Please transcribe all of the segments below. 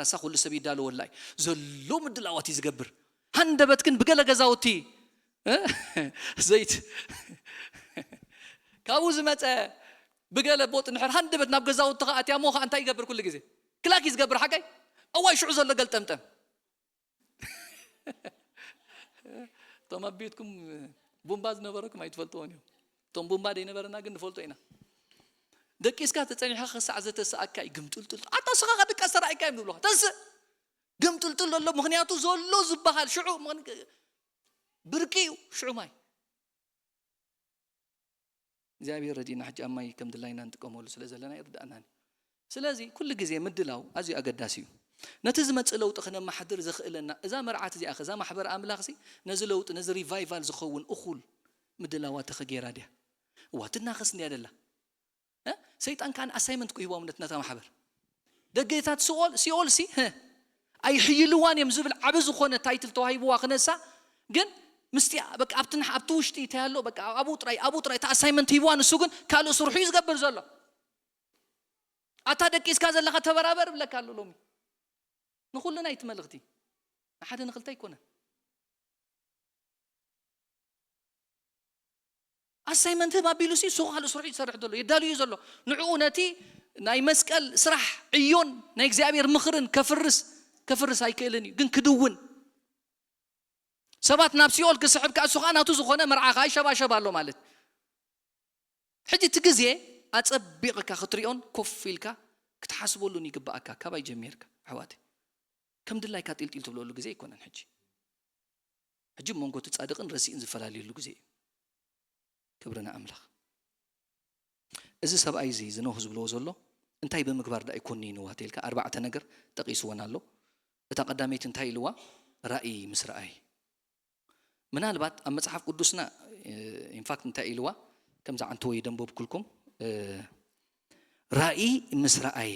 እሳ ኩሉ ሰብ ይዳለወላ እዩ። ዘሎ ምድላዋት እዩ ዝገብር። ሃንደበት ግን ብገለ ገዛውቲ፣ እ? ዘይት ካብኡ ዝመጸ ብገለ ቦጥ ንሕር ሃንደበት ናብ ገዛውቲ ከኣትያ እሞ ከኣ እንታይ ይገብር? ኩሉ ግዜ ክላክ እዩ ዝገብር። ሓቀይ? እዋይ ሽዑ ዘሎ ገልጠምጠም። እቶም ኣብ ቤትኩም ቡምባ ዝነበረኩም ኣይትፈልጥዎን እዮም። እቶም ቡምባ ደይነበረና ግን ንፈልጦ ኢና። ደቂስካ ተጸኒሕካ ክሳዕ ዘተሰኣካ እዩ ግምጥልጥል። ኣታ ስኻ ድቃስ ተራእካ እዮም ዝብሉኻ። ተስእ ግምጥልጥል ዘሎ ምኽንያቱ ዘሎ ዝበሃል ሽዑ ምኽን-፣ ብርቂ እዩ ሽዑ ማይ። እግዚኣብሔር ረዲእና ሕጂ ኣብ ማይ ከም ድላይና ንጥቀመሉ ስለ ዘለና ይርዳእናን እዩ። ስለዚ ኩሉ ግዜ ምድላው ኣዝዩ ኣገዳሲ እዩ። ነቲ ዝመጽእ ለውጢ ክነማሕድር ዘኽእለና እዛ መርዓት እዚኣ፣ እዛ ማሕበር ኣምላኽ ሲ ነዚ ለውጢ፣ ነዚ ሪቫይቫል ዝኸውን እኹል ምድላዋት ተኸጌራ ድያ? እዋ ትናኸስ እንድያ ደላ። እ? ሰይጣን ከኣ ኣሳይመንት ክሂቦም ነት ነታ ማሕበር። ደገታት ሲኦል፣ ሲኦል ሲ፣ ህ፣ ኣይሕይልዋን እዮም ዝብል ዓቢ ዝኾነ ታይትል ተዋሂብዋ ክነሳ፣ ግን ምስቲ በቃ ኣብቲ ንሕ-፣ ኣብቲ ውሽጢ እንታይ ኣሎ፣ በቃ ኣብኡ ጥራይ፣ ኣብኡ ጥራይ እቲ ኣሳይመንት ሂብዋ፣ ንሱ ግን ካልእ ስርሑ እዩ ዝገብር ዘሎ። ኣታ ደቂስካ ዘለኻ ተበራበር ብለካ ኣሎ ሎሚ። ንኹልና እዩ እቲ መልእኽቲ። ንሓደ ንኽልተ ኣይኮነን። ኣሳይመንት ህብ ኣቢሉ ሲ ንሱ ካልእ ስርሑ እዩ ዝሰርሕ ዘሎ፣ የዳልዩ ዘሎ። ንዕኡ ነቲ ናይ መስቀል ስራሕ ዕዮን ናይ እግዚኣብሔር ምኽርን ከፍርስ፣ ከፍርስ ኣይክእልን እዩ፣ ግን ክድውን። ሰባት ናብ ሲኦል ክስሕብ ከኣ እሱ ከኣ ናቱ ዝኾነ መርዓ ከኣ ይሸባሸብ ኣሎ ማለት። ሕጂ እቲ ግዜ ኣጸቢቕካ ክትሪኦን ኮፍ ኢልካ ክትሓስበሉን ይግብኣካ። ካባይ ጀሚርካ ኣሕዋተይ፣ ከም ድላይካ ጢልጢል ትብለሉ ግዜ ኣይኮነን ሕጂ። ሕጂ መንጎ እቲ ጻድቕን ረሲእን ዝፈላለየሉ ግዜ እዩ። ክብሪ ንኣምላኽ። እዚ ሰብኣይ እዚ፣ እዚ ኖህ ዝብልዎ ዘሎ፣ እንታይ ብምግባር ደኣ ይኮንንዋ ተልካ፣ ኣርባዕተ ነገር ጠቒስወን ኣሎ። እታ ቀዳመይቲ እንታይ ኢልዋ? ራእይ ምስ ረኣየ። ምናልባት ኣብ መጽሓፍ ቅዱስና፣ እ፣ ኢንፋክት እንታይ ኢልዋ? ከምዛ ዓንተወይ ደንበብኩልኩም፣ እ፣ ራእይ ምስ ረኣየ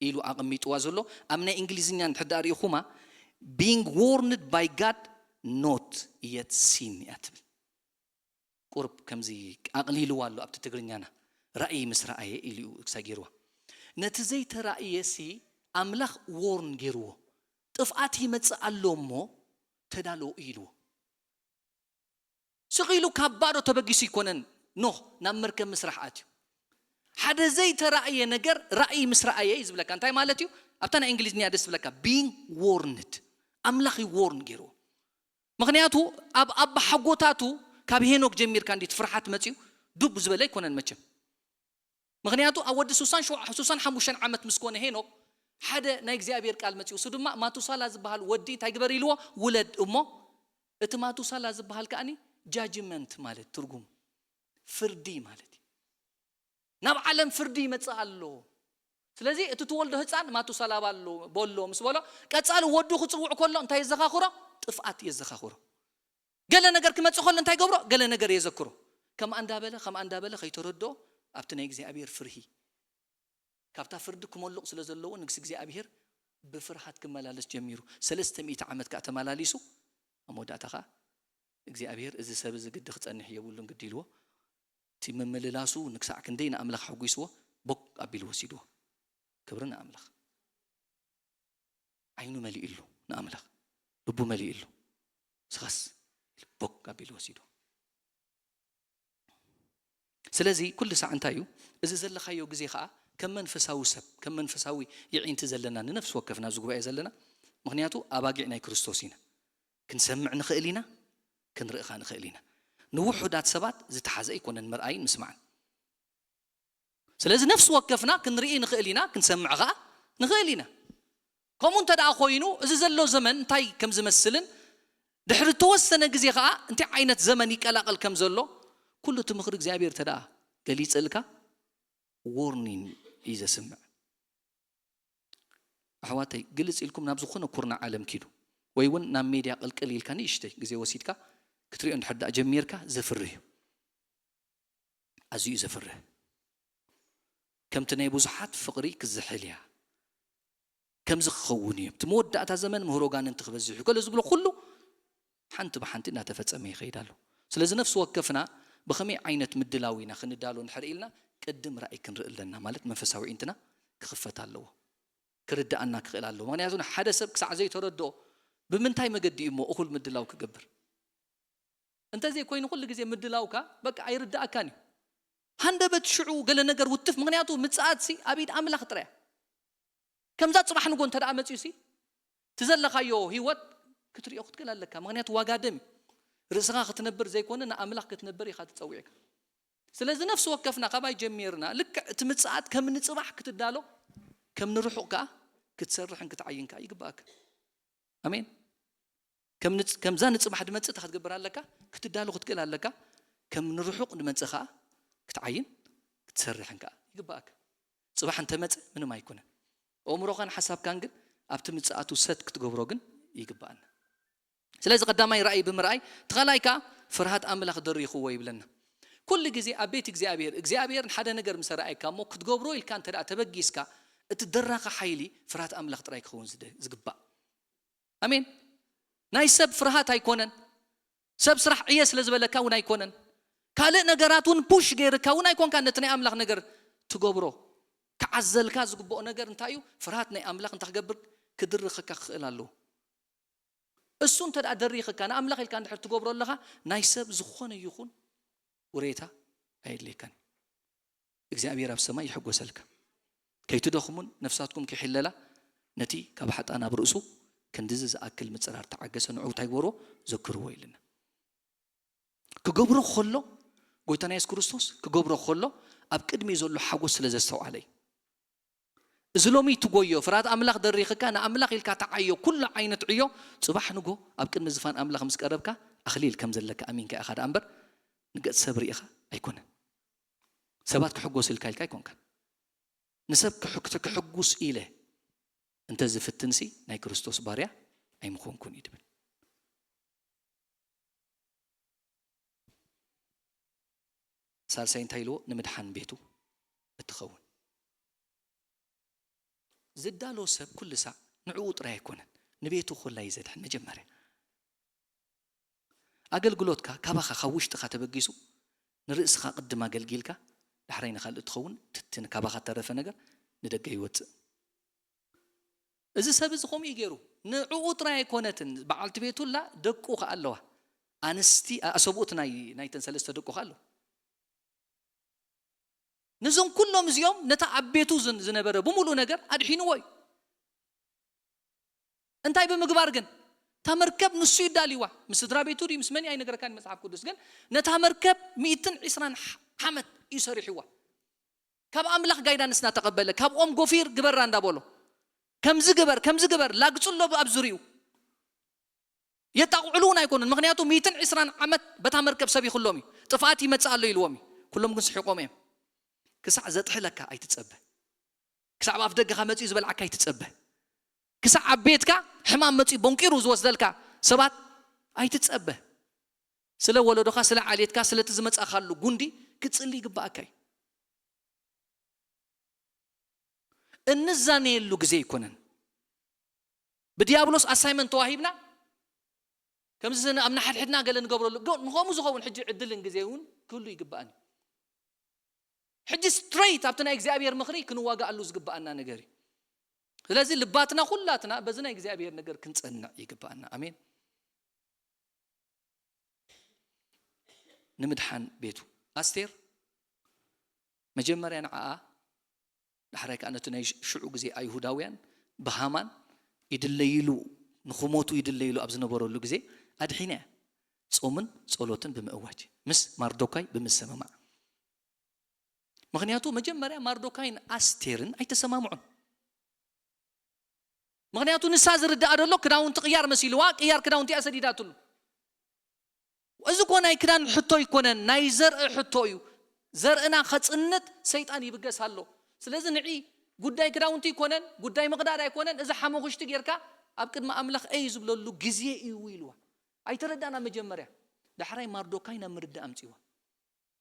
ኢሉ ኣቐሚጥዋ ዘሎ። ኣብ ናይ እንግሊዝኛ እንድሕር ደኣ ርኢኹማ፣ being warned by God, not yet seen እያ ትብል። ቁርብ ከምዚ ኣቕሊልዋ ኣሎ ኣብቲ ትግርኛና። ራእይ ምስ ረኣየ ኢሉ እዩ ሰጊርዋ። ነቲ ዘይተራእየ ሲ ኣምላኽ ዎርን ገይርዎ። ጥፍኣት ይመጽእ ኣሎ እሞ ተዳለዉ ኢልዎ። ስቕ ኢሉ ካብ ባዶ ተበጊሱ ይኮነን ኖህ ናብ መርከብ ምስራሕ ኣትዩ። ሓደ ዘይተራእየ ነገር ራእይ ምስ ረኣየ እዩ ዝብለካ። እንታይ ማለት እዩ? ኣብታ ናይ እንግሊዝኛ ደስ ዝብለካ፣ being warned። ኣምላኽ እዩ ዎርን ገይርዎ። ምኽንያቱ ኣብ ኣባሓጎታቱ ካብ ሄኖክ ጀሚርካ እንዲ እቲ ፍርሓት መጺኡ ዱብ ዝበለ ኣይኮነን መቸም። ምኽንያቱ ኣብ ወዲ ሱሳን ሸው-፣ ሱሳን ሓሙሽተን ዓመት ምስ ኮነ ሄኖክ ሓደ ናይ እግዚኣብሔር ቃል መጺኡ። እሱ ድማ ማቱሳላ ዝበሃል ወዲ እንታይ ግበር ኢልዎ? ውለድ እሞ። እቲ ማቱሳላ ዝበሃል ከኣኒ ጃጅመንት ማለት ትርጉሙ ፍርዲ ማለት እዩ። ናብ ዓለም ፍርዲ ይመጽእ ኣሎ። ስለዚ እቲ ትወልዶ ህፃን ማቱሳላ ባሎ፣ በሎ ምስ በሎ፣ ቀጻሊ ወዱ ክጽውዕ ከሎ እንታይ የዘኻኽሮ? ጥፍኣት የዘኻኽሮ። ገለ ነገር ክመጽእ ከሎ እንታይ ገብሮ? ገለ ነገር የዘክሮ። ከምኣ እንዳበለ፣ ከምኣ እንዳበለ ከይተረድኦ ኣብቲ ናይ እግዚኣብሔር ፍርሂ፣ ካብታ ፍርዲ ክመልቕ ስለ ዘለዎ ንግስ እግዚኣብሔር ብፍርሃት ክመላለስ ጀሚሩ። ሰለስተ ሚእቲ ዓመት ከኣ ተመላሊሱ፣ ኣብ መወዳእታ ከኣ እግዚኣብሔር እዚ ሰብ እዚ ግዲ ክጸንሕ የብሉን ግዲ ኢልዎ። እቲ ምምልላሱ ንክሳዕ ክንደይ ንኣምላኽ ሓጒስዎ፣ ቦግ ኣቢሉ ወሲድዎ። ክብሪ ንኣምላኽ። ዓይኑ መሊእሉ ንኣምላኽ፣ ልቡ መሊእሉ፣ ስኻስ ቦግ ኣቢሉ ወሲድዎ። ስለዚ ኩሉ ሳዕ እንታይ እዩ? እዚ ዘለኻዮ ግዜ ኸኣ ከም መንፈሳዊ ሰብ፣ ከም መንፈሳዊ የዒንቲ ዘለና ንነፍሲ ወከፍና ኣብዚ ጉባኤ ዘለና፣ ምኽንያቱ ኣባጊዕ ናይ ክርስቶስ ኢና። ክንሰምዕ ንኽእል ኢና፣ ክንርኢ ኸኣ ንኽእል ኢና። ንውሑዳት ሰባት ዝተሓዘ ኣይኮነን ምርኣይን ምስማዕን። ስለዚ ነፍሲ ወከፍና ክንርኢ ንኽእል ኢና፣ ክንሰምዕ ኸኣ ንኽእል ኢና። ከምኡ እንተ ደኣ ኾይኑ፣ እዚ ዘሎ ዘመን እንታይ ከም ዝመስልን ድሕሪ እተወሰነ ግዜ ኸኣ እንታይ ዓይነት ዘመን ይቀላቐል ከም ዘሎ፣ ኩሉ እቲ ምኽሪ እግዚኣብሔር እንተ ደኣ ገሊጸልካ፣ ዎርኒንግ እዩ ዘስምዕ። ኣሕዋተይ፣ ግልጽ ኢልኩም ናብ ዝኾነ ኩርናዕ ዓለም ኪዱ፣ ወይ እውን ናብ ሜድያ ቅልቅል ኢልካ ንእሽተይ ግዜ ወሲድካ ክትሪኦ እንድሕር ደኣ ጀሚርካ፣ ዘፍርህ እዩ። ኣዝዩ እዩ ዘፍርህ። ከምቲ ናይ ብዙሓት ፍቕሪ ክዝሕል እያ። ከምዚ ክኸውን እዩ። እቲ መወዳእታ ዘመን ምህሮ ኣጋንንቲ ክበዝሕ እዩ። ገለ ዝብሎ ኩሉ ሓንቲ ብሓንቲ እናተፈጸመ ይኸይድ ኣሎ። ስለዚ ነፍሲ ወከፍና ብኸመይ ዓይነት ምድላው ኢና ክንዳሎ እንድሕር ኢልና፣ ቅድም ራእይ ክንርኢ ኣለና፣ ማለት መንፈሳዊ ኣዒንትና ክኽፈት ኣለዎ። ክርድኣና ክኽእል ኣለዎ። ምኽንያቱ ሓደ ሰብ ክሳዕ ዘይተረድኦ ብምንታይ መገዲ እዩ እሞ እኹል ምድላው ክገብር? እንተዘይኮይኑ ኩሉ ግዜ ምድላውካ በቃ ኣይርድኣካን እዩ። ሃንደበት ሽዑ ገለ ነገር ውትፍ፣ ምኽንያቱ ምጽኣትሲ ኣብ ኢድ ኣምላኽ ጥራይ እያ። ከምዛ ጽባሕ ንጎ እንተ ደኣ መጺኡሲ እቲ ዘለኻዮ ህይወት ክትሪኦ ክትክእል ኣለካ። ምኽንያቱ ዋጋ ደም እዩ። ርእስኻ ክትነብር ዘይኮነ ንኣምላኽ ክትነብር ኢኻ ተጸዊዕካ። ስለዚ ነፍሲ ወከፍና ካባይ ጀሚርና ልክዕ እቲ ምጽኣት ከም ንጽባሕ ክትዳሎ ከም ንርሑቕ ከኣ ክትሰርሕን ክትዓይን ከኣ ይግባኣካ። ኣሜን። ከም ንጽ- ከምዛ ንጽባሕ ድመጽእ እንታይ ክትገብር ኣለካ? ክትዳሎ ክትክእል ኣለካ። ከም ንርሑቕ ድመጽእ ከኣ ክትዓይን ክትሰርሕን ከኣ ይግባኣካ። ጽባሕ እንተመጸ ምንም ኣይኮነን። ኣእምሮኻን ሓሳብካን ግን ኣብቲ ምጽኣቱ ሰት ክትገብሮ ግን ይግባኣና። ስለዚ ቀዳማይ ራእይ ብምርኣይ፣ እቲ ካልኣይ ከኣ ፍርሃት ኣምላኽ ደሪኽዎ ይብለና። ኩሉ ግዜ ኣብ ቤት እግዚኣብሔር፣ እግዚኣብሔር ሓደ ነገር ምስ ኣርኣየካ እሞ ክትገብሮ ኢልካ እንተ ደኣ ተበጊስካ፣ እቲ ደራኺ ሓይሊ ፍርሃት ኣምላኽ ጥራይ ክኸውን ዝደ- ዝግባእ። ኣሜን። ናይ ሰብ ፍርሃት ኣይኮነን። ሰብ ስራሕ ዕየ ስለ ዝበለካ እውን ኣይኮነን። ካልእ ነገራት እውን ፑሽ ገይርካ እውን ኣይኮንካ ነቲ ናይ ኣምላኽ ነገር ትገብሮ። ክዓዘልካ ዝግብኦ ነገር እንታይ እዩ? ፍርሃት ናይ ኣምላኽ እንታይ ክገብር? ክድርኸካ ክኽእል ኣለዎ። እሱ እንተ ደኣ ደሪኽካ ንኣምላኽ ኢልካ እንድሕር ትገብሮ ኣለኻ፣ ናይ ሰብ ዝኾነ ይኹን ውሬታ ኣየድልየካን እዩ። እግዚኣብሔር ኣብ ሰማይ ይሕጎሰልካ። ከይትደኽሙን ነፍሳትኩም ከይሕለላ ነቲ ካብ ሓጣን ኣብ ርእሱ ክንድዚ ዝኣክል ምጽራር ተዓገሰ፣ ንዑ እንታይ ግበርዎ? ዘክርዎ ኢልና። ክገብሮ ከሎ፣ ጎይታና የሱስ ክርስቶስ ክገብሮ ከሎ ኣብ ቅድሚኡ ዘሎ ሓጎስ ስለ ዘስተውዓለ እዩ። እዚ ሎሚ ትጎዮ ፍርሃት ኣምላኽ ደሪኽካ ንኣምላኽ ኢልካ ተዓዮ፣ ኩሉ ዓይነት ዕዮ ጽባሕ ንጎ ኣብ ቅድሚ ዝፋን ኣምላኽ ምስ ቀረብካ ኣኽሊል ከም ዘለካ ኣሚንካ ኢኻ ደኣ እምበር ንገጽ ሰብ ርኢኻ ኣይኮነን። ሰባት ክሕጎስልካ ኢልካ ኣይኮንካን። ንሰብ ክሕግ- ክሕጉስ ኢለ እንተ ዝፍትንሲ ናይ ክርስቶስ ባርያ ኣይምኾንኩን እዩ ድብል። ሳልሳይ እንታይ ኢልዎ? ንምድሓን ቤቱ እትኸውን። ዝዳሎ ሰብ ኩሉ ሳዕ ንዕኡ ጥራይ ኣይኮነን፣ ንቤቱ ኮላ እዩ ዘድሕን። መጀመርያ ኣገልግሎትካ ካባኻ ካብ ውሽጥኻ ተበጊሱ ንርእስኻ ቅድም ኣገልጊልካ ዳሕራይ ንኻልእ ትኸውን፣ ትትን ካባኻ ተረፈ ነገር ንደገ ይወጽእ። እዚ ሰብ እዚ ከምኡ እዩ ገይሩ። ንዕኡ ጥራይ ኣይኮነትን፣ በዓልቲ ቤቱ ላ ደቁ ከኣ ኣለዋ። ኣንስቲ ኣሰብኡት ናይ ናይተን ሰለስተ ደቁ ከኣ ኣለዋ። ነዞም ኩሎም እዚኦም ነታ ኣብ ቤቱ ዝን- ዝነበረ ብምሉእ ነገር ኣድሒንዎ እዩ። እንታይ ብምግባር ግን? እታ መርከብ ንሱ እዩ ዳልይዋ። ምስ ስድራ ቤቱ ድዩ ምስ መን እዩ ኣይነገረካን መጽሓፍ ቅዱስ፣ ግን ነታ መርከብ ሚእትን ዕስራን ዓመት እዩ ሰሪሕዋ። ካብ ኣምላኽ ጋይዳንስ እናተቐበለ ካብ ኦም ጎፊር ግበራ እንዳበሎ፣ ከምዚ ግበር ከምዚ ግበር ላግጽሎ ኣብ ዙሪኡ። የጣቕዕሉ እውን ኣይኮኑን። ምኽንያቱ ሚእትን ዕስራን ዓመት በታ መርከብ ሰብ ይኽሎም እዩ። ጥፍኣት ይመጽእ ኣሎ ኢልዎም እዩ። ኩሎም ግን ስሒቖም እዮም። ክሳዕ ዘጥሕለካ ኣይትጸበ። ክሳዕ ኣብ ኣፍ ደገኻ መጺኡ ዝበልዓካ ኣይትጸበ። ክሳዕ ኣብ ቤትካ ሕማም መጺኡ ቦንቂሩ ዝወስደልካ ሰባት ኣይትጸበ። ስለ ወለዶኻ፣ ስለ ዓሌትካ፣ ስለቲ ዝመጻኻሉ ጉንዲ ክትጽሊ ይግባኣካ እዩ። እንዛነየሉ ግዜ ኣይኮነን። ብዲያብሎስ ኣሳይመንት ተዋሂብና ከምዚ ኣብ ንሓድሕድና ገለ ንገብረሉ ዶ ንኸምኡ ዝኸውን ሕጂ ዕድልን ግዜ እውን ክህሉ ይግባኣን እዩ። ሕጂ ስትሬት ኣብቲ ናይ እግዚኣብሔር ምኽሪ ክንዋጋኣሉ ዝግባኣና ነገር እዩ። ስለዚ ልባትና ኩላትና በዚ ናይ እግዚኣብሔር ነገር ክንጸንዕ ይግባኣና። ኣሜን። ንምድሓን ቤቱ ኣስቴር መጀመርያ ንዓኣ ዳሕራይ ከኣ ነቲ ናይ ሽዑ ግዜ ኣይሁዳውያን ብሃማን ይድለይሉ ንኽሞቱ ይድለይሉ ኣብ ዝነበረሉ ግዜ ኣድሒና እያ። ጾምን ጸሎትን ብምእዋጅ ምስ ማርዶካይ ብምስምማዕ። ምኽንያቱ መጀመርያ ማርዶካይን ኣስቴርን ኣይተሰማምዑን። ምኽንያቱ ንሳ ዝርድኣ ደሎ ክዳውንቲ ቅያር መሲልዋ፣ ቅያር ክዳውንቲ እያ ሰዲዳትሉ። እዚ እኮ ናይ ክዳን ሕቶ ኣይኮነን፣ ናይ ዘርኢ ሕቶ እዩ። ዘርእና ከጽንት ሰይጣን ይብገስ ኣሎ። ስለዚ ንዒ ጉዳይ ክዳውንቲ ኣይኮነን፣ ጉዳይ ምቕዳድ ኣይኮነን። እዚ ሓመኹሽቲ ጌርካ ኣብ ቅድሚ ኣምላኽ እይ ዝብለሉ ግዜ እዩ ኢልዋ። ኣይተረዳና መጀመርያ። ዳሕራይ ማርዶካይ ናብ ምርዳእ ኣምጺዋ።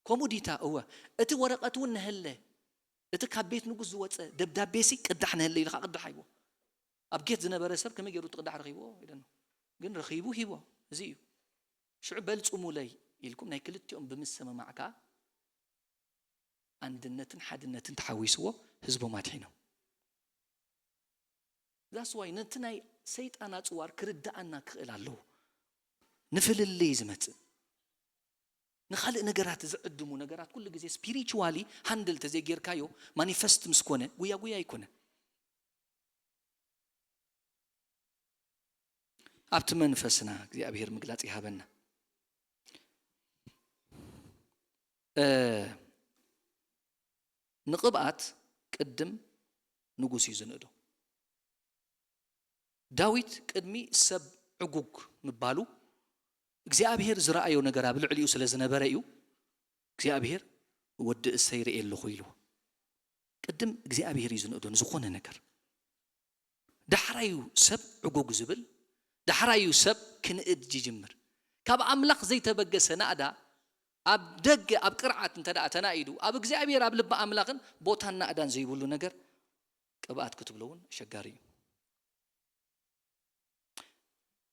ከምኡ ዲታ? እወ። እቲ ወረቐት እውን ነሀለ፣ እቲ ካብ ቤት ንጉስ ዝወጸ ደብዳቤሲ ቅዳሕ ነሀለ ኢልካ ቅዳሕ ኣይዎ። ኣብ ጌት ዝነበረ ሰብ ከመይ ገይሩ እቲ ቅዳሕ ረኺብዎ ኢለኖ። ግን ረኺቡ ሂቦ። እዚ እዩ። ሽዑ በል ጽሙለይ ኢልኩም ናይ ክልቲኦም ብምሰመማዕ ከኣ ኣንድነትን ሓድነትን ተሓዊስዎ ህዝቦም ኣድሒኖም። That's why ነቲ ናይ ሰይጣን ኣጽዋር ክርድኣና ክኽእል ኣለዎ። ንፍልልይ ዝመጽእ፣ ንኻልእ ነገራት ዝዕድሙ ነገራት ኩሉ ግዜ spiritually handle ተዘይጌርካዮ፣ ማኒፈስት ምስ ኮነ ጉያ ጉያ ኣይኮነ። ኣብቲ መንፈስና እግዚኣብሔር ምግላጽ ይሃበና። እ፣ ንቕብኣት ቅድም ንጉስ እዩ ዝንእዶ። ዳዊት ቅድሚ ሰብ ዕጉግ ምባሉ እግዚኣብሔር ዝረኣዮ ነገር ኣብ ልዕሊኡ ስለ ዝነበረ እዩ እግዚኣብሔር ወዲ እሰይ ርእየ ኣለኹ ኢሉ። ቅድም እግዚኣብሔር እዩ ዝንእዶ ንዝኾነ ነገር። ዳሕራዩ ሰብ ዕጉግ ዝብል፣ ዳሕራዩ ሰብ ክንእድ ይጅምር። ካብ ኣምላኽ ዘይተበገሰ ናእዳ ኣብ ደገ ኣብ ቅርዓት እንተ ደኣ ተናኢዱ፣ ኣብ እግዚኣብሔር ኣብ ልቢ ኣምላኽን ቦታን ናእዳን ዘይብሉ ነገር ቅብኣት ክትብሎ እውን ኣሸጋሪ እዩ።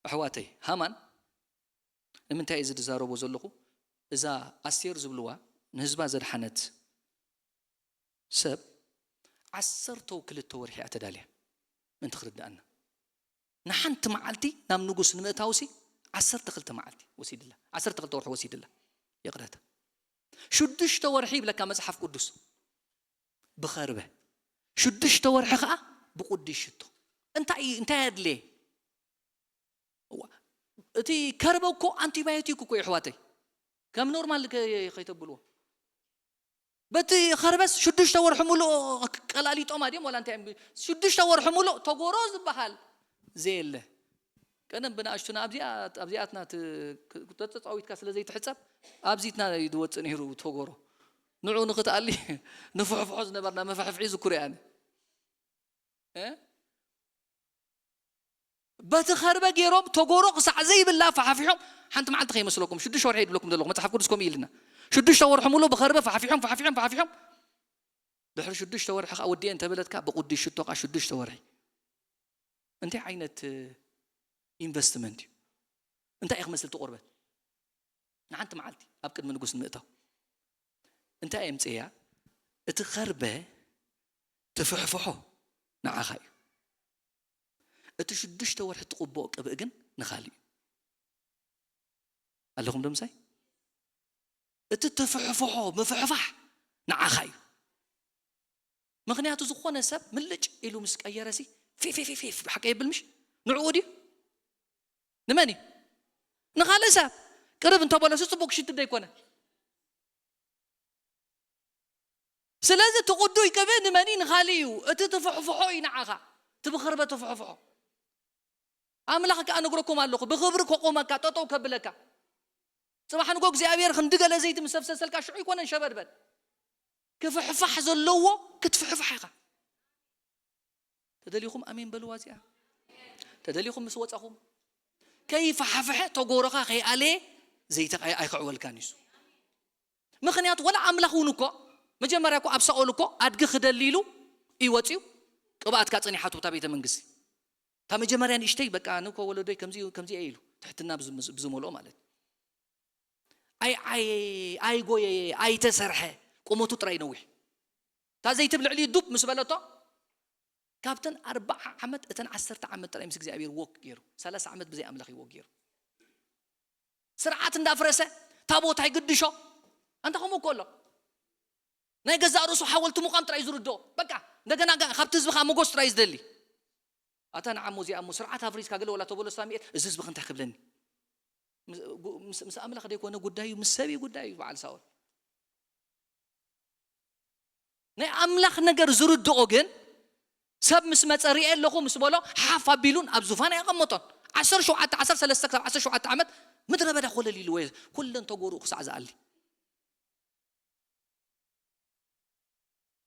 ኣሕዋተይ፣ ሃማን ንምንታይ እዚ ዝዛረቦ ዘለኹ? እዛ ኣስቴር ዝብልዋ ንህዝባ ዘድሓነት ሰብ ዓሰርተ ክልተ ወርሒ እያ ተዳልያ። ምእንቲ ክርድኣና፣ ንሓንቲ መዓልቲ ናብ ንጉስ ንምእታውሲ ዓሰርተ ክልተ መዓልቲ ወሲድላ፣ ዓሰርተ ክልተ ወርሒ ወሲድላ። ይቕረታ፣ ሽዱሽተ ወርሒ ይብለካ መጽሓፍ ቅዱስ ብኸርበ፣ ሽዱሽተ ወርሒ ኸዓ ብቁዱስ ሽቶ። እንታይ እዩ፣ እንታይ ኣድልየ? እዋ፣ እቲ ከርበ እኮ ኣንቲባዮቲክ እኮ እዩ፣ ኣሕዋተይ። ከም ኖርማል ከ-፣ ከይተብልዎ። በቲ ከርበስ ሽዱሽተ ወርሒ ሙሉእ ቀላሊጦማ ድዮም ዋላ እንታይ እዮም? ሽዱሽተ ወርሒ ሙሉእ ተጎሮ ዝበሃል ዘየለ። ቀደም ብንኣሽቱና ኣብዚኣ-፣ ኣብዚኣትና ት-፣ ክ-፣ ተተጻዊትካ ስለ ዘይትሕጸብ ኣብዚትና እዩ ዝወጽእ ነይሩ ተጎሮ። ንዑ ንኽትኣሊ ንፍሕፍሖ ዝነበርና መፍሕፍሒ ዝኩር እየ ኣነ። እ? በቲ ከርበ ገይሮም ተጎሮ ክሳዕ ዘይብላ ፈሓፊሖም፣ ሓንቲ መዓልቲ ከይመስለኩም፣ ሽዱሽተ ወርሒ ይብለኩም ዘለኹ፣ መጽሓፍ ቅዱስ ከምኡ ኢልና። ሽዱሽተ ወርሒ ሙሉእ ብኸርበ ፈሓፊሖም፣ ፈሓፊሖም፣ ፈሓፊሖም። ድሕሪ ሽዱሽተ ወርሒ ከኣ ወዲኤ እንተበለትካ፣ ብቁዱስ ሽቶ ከኣ ሽዱሽተ ወርሒ። እንታይ ዓይነት ኢንቨስትመንት እዩ? እንታይ እዩ ክመስል እቲ ቆርበት? ንሓንቲ መዓልቲ ኣብ ቅድሚ ንጉስ ንምእታው እንታይ የምጽእያ? እቲ ከርበ ትፍሕፍሖ ንዓኻ እዩ። እቲ ሽዱሽተ ወርሒ ትቕብኦ ቅብእ ግን ንኻልእ እዩ። ኣለኹም ዶ ምሳይ? እቲ ትፍሕፍሖ ምፍሕፋሕ ንዓኻ እዩ። ምኽንያቱ ዝኾነ ሰብ ምልጭ ኢሉ ምስ ቀየረሲ ፊፍ ፊፍ ፊፍ ሓቂ የብል ምሽ? ንዕኡ ድዩ? ንመን እዩ? ንኻልእ ሰብ። ቅርብ እንተበለሱ ጽቡቕ ሽትዶ ኣይኮነ? ስለዚ እቲ ቅዱይ ቅብእ ንመን እዩ? ንኻልእ እዩ። እቲ ትፍሕፍሖ እዩ ንዓኻ። እቲ ብኸርበ ትፍሕፍሖ። ኣምላኽ ከኣ ነግረኩም ኣለኹ፣ ብኽብሪ ከቑመካ፣ ጠጠው ከብለካ። ጽባሕ ንጎ እግዚኣብሔር ክንዲ ገለ ዘይቲ ምስ ኣፍሰሰልካ ሽዑ ኣይኮነን ሸበድበድ። ክፍሕፋሕ ዘለዎ ክትፍሕፋሕ ኢኻ። ተደሊኹም ኣሜን በልዋ እዚኣ። ተደሊኹም ምስ ወጻኹም። ከይፈሓፍሐ ተጎሮኻ ከይኣለየ ዘይቲ ኣይ-፣ ኣይክዕወልካን እዩ። ምኽንያቱ ወላ ኣምላኽ እውን እኮ መጀመርያ እኮ ኣብ ሳኦል እኮ ኣድጊ ክደሊ ኢሉ እዩ ወጺኡ። ቅብኣትካ ጸኒሓቱ እታ ቤተ መንግስቲ። እታ መጀመርያ ንእሽተይ በቃ ንኮ ወለዶይ ከምዚ ከምዚ እየ ኢሉ ትሕትና ብዝ-፣ ብዝመልኦ ማለት እዩ። ኣይ-፣ ኣይ-፣ ኣይጎየየ፣ ኣይተሰርሐ፣ ቁመቱ ጥራይ ነዊሕ። እታ ዘይቲ ብልዕሊ ዱብ ምስ በለቶ፣ ካብተን ኣርብዓ ዓመት እተን ዓሰርተ ዓመት ጥራይ ምስ እግዚኣብሔር ወክ ገይሩ፣ ሰላሳ ዓመት ብዘይ ኣምላኽ እዩ ወክ ገይሩ። ስርዓት እንዳፍረሰ፣ ታቦት ኣይግድሾ። ኣንታ ከምኡ እኮ ኣሎ። ናይ ገዛእ ርእሱ ሓወልቲ ምዃን ጥራይ ዝርድኦ። በቃ፣ እንደገና ጋ-፣ ካብቲ ህዝቢ ከዓ መጎስ ጥራይ ዝደሊ። ኣታ ንዓሞ እዚኣ እሞ ስርዓት ኣፍሪስካ ገለ ወላ ተበሎ ሳሙኤል፣ እዚ ህዝቢ ከ እንታይ ክብለኒ? ምስ፣ ጉ-፣ ምስ፣ ምስ ኣምላኽ ደይኮነ ጉዳዩ፣ ምስ ሰብ እዩ ጉዳዩ፣ በዓል ሳኦል። ናይ ኣምላኽ ነገር ዝርድኦ ግን፣ ሰብ ምስ መጸ ርእየ ኣለኹ ምስ በሎ፣ ሓፍ ኣቢሉን ኣብ ዙፋን ኣየቐመጦን። ዓሰርተ ሸውዓተ፣ ዓሰርተ ሰለስተ ክሳብ ዓሰርተ ሸውዓተ ዓመት ምድረ በዳ ኮለል ኢልዎ፣ ኩለን ተጎርኡ ክሳዕ ዝኣሊ።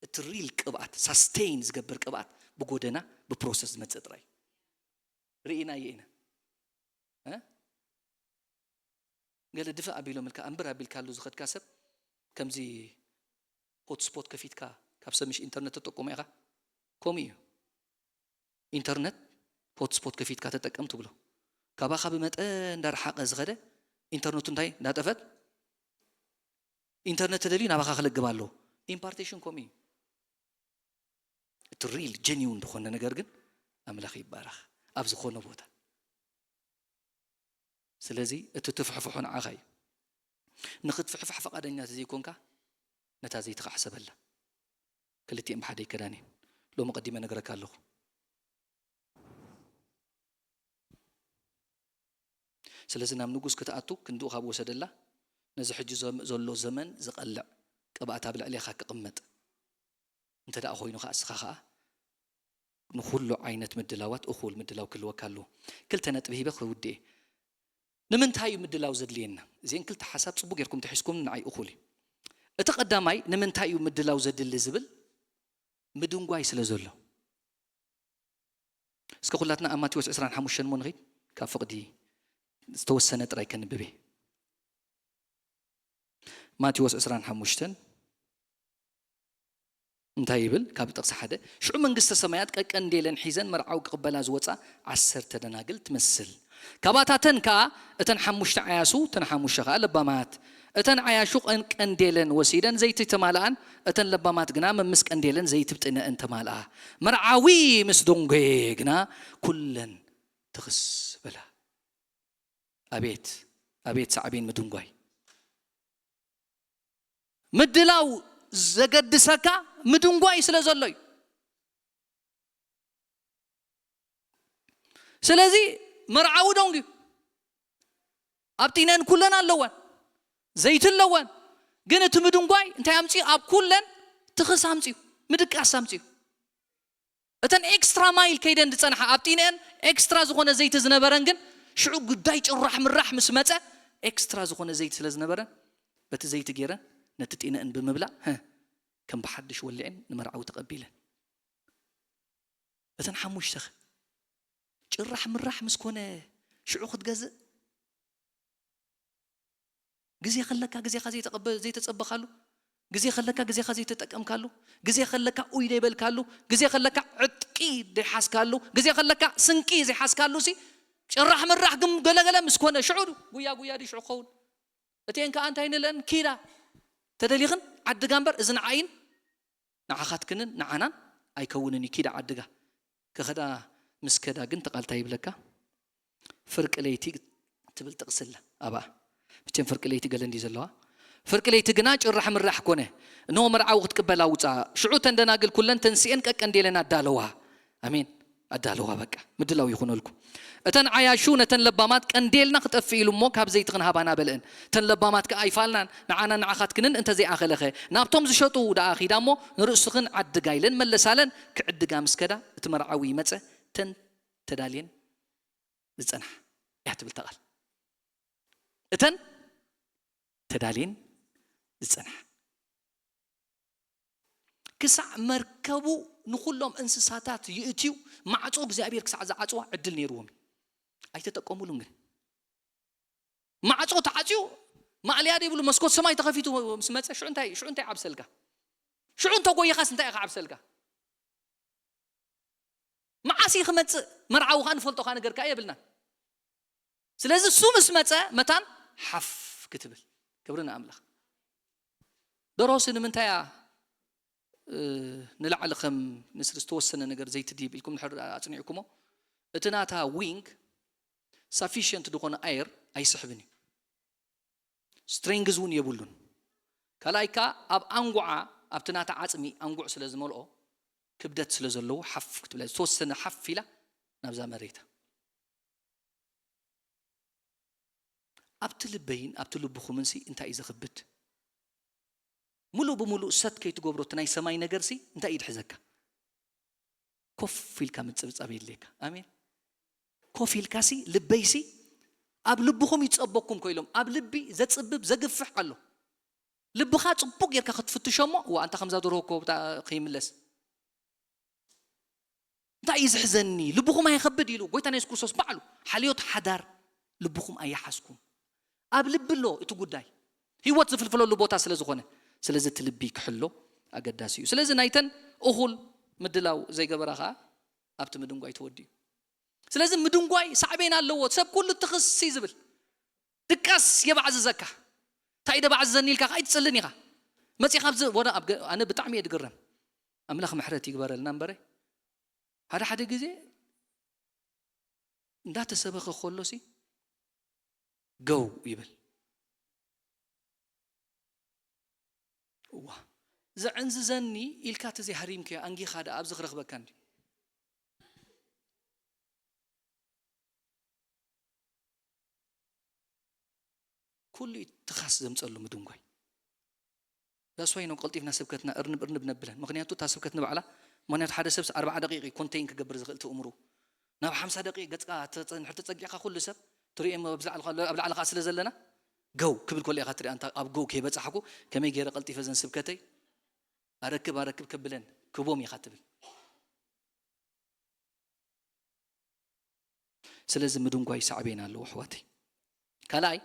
እቲ ሪል ቅብኣት፣ ሳስቴይን ዝገብር ቅብኣት ብጎደና፣ ብፕሮሰስ ዝመጽእ ጥራይ። ርኢናዮ ኢና። እ? ገለ ድፍእ ኣቢሎምልካ፣ ኣንብር ኣቢልካሉ ዝኸድካ ሰብ፣ ከምዚ ሆትስፖት ከፊትካ፣ ካብ ሰብ ምሽ ኢንተርነት ተጠቅሞ ኢኻ? ከምኡ እዩ። ኢንተርነት ሆትስፖት ከፊትካ ተጠቀም ትብሎ። ካባኻ ብመጠን እንዳረሓቐ ዝኸደ ኢንተርነቱ እንታይ እንዳጠፈት? ኢንተርነት ተደልዩ ናባኻ ክልግብ ኣለዎ። ኢምፓርቴሽን ከምኡ እዩ። እቲ ሪል ጀኒውን ዝኾነ ነገር ግን ኣምላኽ ይባረኽ። ኣብ ዝኾነ ቦታ። ስለዚ እቲ ትፍሕፍሖ ንዓኻ እዩ። ንኽትፍሕፋሕ ፈቓደኛ ዘይኮንካ፣ ነታ ዘይትኻ ሕሰበላ። ክልቲኤን ብሓደ ይከዳን እየን። ሎሚ ቀዲመ ነግረካ ኣለኹ። ስለዚ ናብ ንጉስ ክትኣቱ ክንድኡ ካብ ወሰደላ፣ ነዚ ሕጂ ዘም-፣ ዘሎ ዘመን ዝቐልዕ ቅብኣት ኣብ ልዕሌኻ ክቕመጥ እንተ ደኣ ኮይኑ ኸኣ፣ እስኻ ኸኣ ንኹሉ ዓይነት ምድላዋት እኹል ምድላው ክህልወካ ኣለዎ። ክልተ ነጥቢ ሂበ ክውድእ እየ። ንምንታይ እዩ ምድላው ዘድልየና? እዚአን ክልተ ሓሳብ ጽቡቅ ጌርኩም ተሒዝኩም ንዓይ እኹል እዩ። እቲ ቀዳማይ ንምንታይ እዩ ምድላው ዘድሊ ዝብል ምድንጓይ ስለ ዘሎ። እስከ ኩላትና ኣብ ማቴዎስ ዕስራን ሓሙሽተን እሞ ንኺድ፣ ካብ ፍቕዲ ዝተወሰነ ጥራይ ከንብብ እየ። ማቴዎስ ዕስራን ሓሙሽተን እንታይ ይብል? ካብ ጥቕሲ ሓደ፣ ሽዑ መንግስተ ሰማያት ቀቀንዴለን ሒዘን መርዓዊ ክቕበላ ዝወጻ ዓሰርተ ደናግል ትመስል። ካባታተን ከኣ እተን ሓሙሽተ ዓያሱ፣ እተን ሓሙሽተ ከኣ ለባማት፣ እተን ዓያሹ ቀን-፣ ቀንዴለን ወሲደን ዘይቲ ተማልኣን፣ እተን ለባማት ግና መምስ ቀንዴለን ዘይቲ ብጢነአን ተማልኣ። መርዓዊ ምስ ደንጎየ ግና ኩለን ትኽስ በላ። ኣቤት፣ ኣቤት ሳዕቤን ምድንጓይ። ምድላው ዘገድሰካ ምድንጓይ ስለ ዘሎ እዩ። ስለዚ መርዓዊ ደንጉዩ። ኣብ ጢነን ኩለን ኣለወን፣ ዘይቲ ኣለወን። ግን እቲ ምድንጓይ እንታይ ኣምጺኡ? ኣብ ኩለን ትኽስ ኣምጺኡ፣ ምድቃስ ኣምጺኡ። እተን ኤክስትራ ማይል ከይደን ዝጸንሓ፣ ኣብ ጢነን ኤክስትራ ዝኾነ ዘይቲ ዝነበረን፣ ግን ሽዑ ጉዳይ ጭራሕ ምራሕ ምስ መጸ፣ ኤክስትራ ዝኾነ ዘይቲ ስለ ዝነበረን፣ በቲ ዘይቲ ገይረን ነቲ ጢነን ብምብላዕ፣ ህ፣ ከም ብሓድሽ ወሊዐን ንመርዓዊ ተቐቢለን። እተን ሓሙሽተ ኸ? ጭራሕ ምራሕ ምስ ኮነ ሽዑ ክትገዝእ? ግዜ ከለካ ግዜኻ ዘይተቐበ-፣ ዘይተጸበኻሉ፣ ግዜ ከለካ ግዜኻ ዘይተጠቀምካሉ፣ ግዜ ከለካ ኡይ ዘይበልካሉ፣ ግዜ ከለካ ዕጥቂ ዘይሓዝካሉ፣ ግዜ ከለካ ስንቂ ዘይሓዝካሉ ሲ፣ ጭራሕ ምራሕ ግን ገለገለ ምስ ኮነ ሽዑ ጉያ ጉያ ድዩ ሽዑ ክኸውን? እቲኤን ከኣ እንታይ ንለን? ኪዳ። ተደሊኽን ዓድጋ እምበር እዚ ንዓይን ንዓኻትክንን ንዓናን ኣይከውንን እዩ። ኪዳ ዓድጋ። ክኸዳ ምስ ከዳ ግን ተቓልታ ይብለካ። ፍርቂ ለይቲ ትብል ጥቕሲ ኣላ ኣብኣ። መቸም ፍርቂ ለይቲ ገለ እንዲ ዘለዋ። ፍርቂ ለይቲ ግና ጭራሕ ምራሕ ኮነ። እንሆ መርዓዊ ክትቅበል ኣውጻ። ሽዑ እተን ደናግል ኩለን ተንሲኤን ቀቀንዴለን ኣዳለዋ። ኣሜን። ኣዳለዋ በቃ። ምድላው ይኹነልኩም። እተን ዓያሹ ነተን ለባማት ቀንዴልና ክጠፍእ ኢሉ እሞ ካብ ዘይቲ ክንሃባና በልአን። እተን ለባማት ከኣ ኣይፋልናን፣ ንዓና ንዓኻትክንን እንተዘይኣኸለኸ፣ ናብቶም ዝሸጡ ደኣ ኺዳ እሞ ንርእስኽን ዓድጋ ኢለን መለሳለን። ክዕድጋ ምስ ከዳ እቲ መርዓዊ ይመጸ፣ እተን ተዳልየን ዝጸንሓ እያ ትብል እታ ቃል። እተን ተዳልየን ዝጸንሓ። ክሳዕ መርከቡ ንኹሎም እንስሳታት ይእትዩ፣ ማዕጾ እግዚኣብሔር ክሳዕ ዝዓጽዋ ዕድል ነይርዎም እዩ። ኣይተጠቀሙሉን ግን። ማዕጾ ተዓጽዩ፣ ማእለያ ዘይብሉ መስኮት ሰማይ ተኸፊቱ ምስ መጸ፣ ሽዑ እንታይ፣ ሽዑ እንታይ ዓብሰልካ? ሽዑ እንተጎይኻስ እንታይ ኢኻ ዓብሰልካ? መዓስ እዩ ክመጽእ? መርዓዊ ኸኣ ንፈልጦ ኸኣ ነገር ከኣ የብልናን። ስለዚ እሱ ምስ መጸ መታን ሓፍ ክትብል። ክብሪ ንኣምላኽ። ደሮሲ ንምንታይ እያ፣ እ፣ ንላዕሊ ከም ንስሪ ዝተወሰነ ነገር ዘይትድይብ ኢልኩም ድሕር ኣጽኒዕኩሞ፣ እቲ ናታ ዊንግ ሳፊሽንት ዝኾነ ኣየር ኣይስሕብን እዩ። ስትሬንግዝ እውን የብሉን። ካልኣይ ከኣ ኣብ ኣንጉዓ፣ ኣብቲ ናታ ዓጽሚ ኣንጉዕ ስለ ዝመልኦ፣ ክብደት ስለ ዘለዎ ሓፍ ክትብላ፣ ዝተወሰነ ሓፍ ኢላ ናብዛ መሬታ። ኣብቲ ልበይን ኣብቲ ልብኹምን ሲ እንታይ እዩ ዘኽብድ? ሙሉእ ብሙሉእ ሰት ከይትገብሮ እቲ ናይ ሰማይ ነገር ሲ እንታይ እዩ ድሕዘካ? ኮፍ ኢልካ ምጽብጻብ የድልየካ። ኣሜን። ኮፍ ኢልካ ሲ ልበይ ሲ ኣብ ልብኹም ይጸበኩም ኮይሎም፣ ኣብ ልቢ ዘጽብብ ዘግፍሕ ኣሎ። ልብኻ ጽቡቕ ጌርካ ክትፍትሾ እሞ፣ እዋ፣ ኣንታ ከምዛ ደርሆ እኮ ብታ-፣ ከይምለስ። እንታይ እዩ ዝሕዘኒ? ልብኹም ኣይኸብድ ኢሉ ጎይታና የሱስ ክርስቶስ ባዕሉ። ሓልዮት ሓዳር ልብኹም ኣየሓዝኩም። ኣብ ልቢ ኣሎ እቲ ጉዳይ። ህይወት ዝፍልፍለሉ ቦታ ስለ ዝኾነ። ስለዚ እቲ ልቢ ክሕሎ ኣገዳሲ እዩ። ስለዚ ናይተን እኹል ምድላው ዘይገበራ ኸኣ ኣብቲ ምድንጓይ ተወዲኡ። ስለዚ ምድንጓይ ሳዕቤን ኣለዎ። ሰብ ኩሉ ትኽሲ ዝብል። ድቃስ የባዕዝዘካ። እንታይ ደባዕዝዘኒ ኢልካ ከኣ ኣይትጽልን ኢኻ። መጺኻ ኣብዚ ወደ ኣብ ገ-፣ ኣነ ብጣዕሚ እየ ድግረም። ኣምላኽ ምሕረት ይግበረልና እምበረ። ሓደ ሓደ ግዜ እንዳተሰበኸ ከሎሲ ገው ይብል። እዋ፣ ዘዕንዝዘኒ ኢልካ ተዘይሃሪምከዮ ኣንጊኻ ደኣ ኣብዚ ክረኽበካ እንዲ። ኩሉ እዩ ትኻስ ዘምጸሉ ምድንጓይ። ዳስዋይ ነው ቀልጢፍና ስብከትና እርንብ እርንብ ነብለን። ምኽንያቱ እታ ስብከት ንባዕላ፣ ምኽንያቱ ሓደ ሰብ ኣርባዓ ደቂቕ እዩ ኮንቴይን ክገብር ዝኽእል ትእምሩ። ናብ ሓምሳ ደቂቕ ገጽካ ተጸ-፣ እንድሕር ተጸጊዕካ ኩሉ ሰብ ትርእዮ እሞ ኣብ ላዕሊ፣ ኣብ ላዕሊ ከኣ ስለ ዘለና፣ ገው ክብል ከሎ ኢኻ ትርኢ። ኣንታ ኣብ ገው ከይበጻሕኩ ከመይ ገይረ ቀልጢፈ ዘን ስብከተይ ኣረክብ ኣረክብ ከብለን ክቦም ኢኻ ትብል። ስለዚ ምድንጓይ ሳዕቤን ኣለዎ ኣሕዋተይ። ካልኣይ፣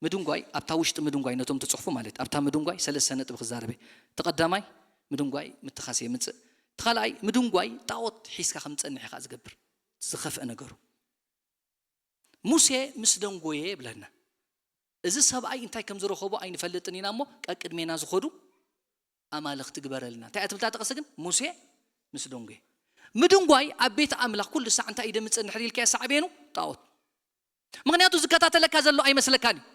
ምድንጓይ ኣብታ ውሽጢ ምድንጓይ ነቶም ትጽሕፉ ማለት ኣብታ ምድንጓይ ሰለስተ ነጥቢ ክዛረበ። እቲ ቀዳማይ ምድንጓይ ምትኻስ የምጽእ። እቲ ካልኣይ ምድንጓይ ጣዖት ሒዝካ ከም ትጸንሕ ኢኻ ዝገብር። ዝኸፍአ ነገሩ ሙሴ ምስ ደንጎየ ይብለና። እዚ ሰብኣይ እንታይ ከም ዝረኸቦ ኣይንፈልጥን ኢና እሞ ቀቅድሜና ዝኸዱ ኣማልኽቲ ግበረልና። እንታይ እያ ትብል እታ ጥቕሲ ግን? ሙሴ ምስ ደንጎየ። ምድንጓይ ኣብ ቤት ኣምላኽ ኩሉ ሳዕ እንታይ እዩ ደምጽእ እንድሕር ኢልካዮ ሳዕቤኑ? ጣዖት። ምኽንያቱ ዝከታተለካ ዘሎ ኣይመስለካን እዩ።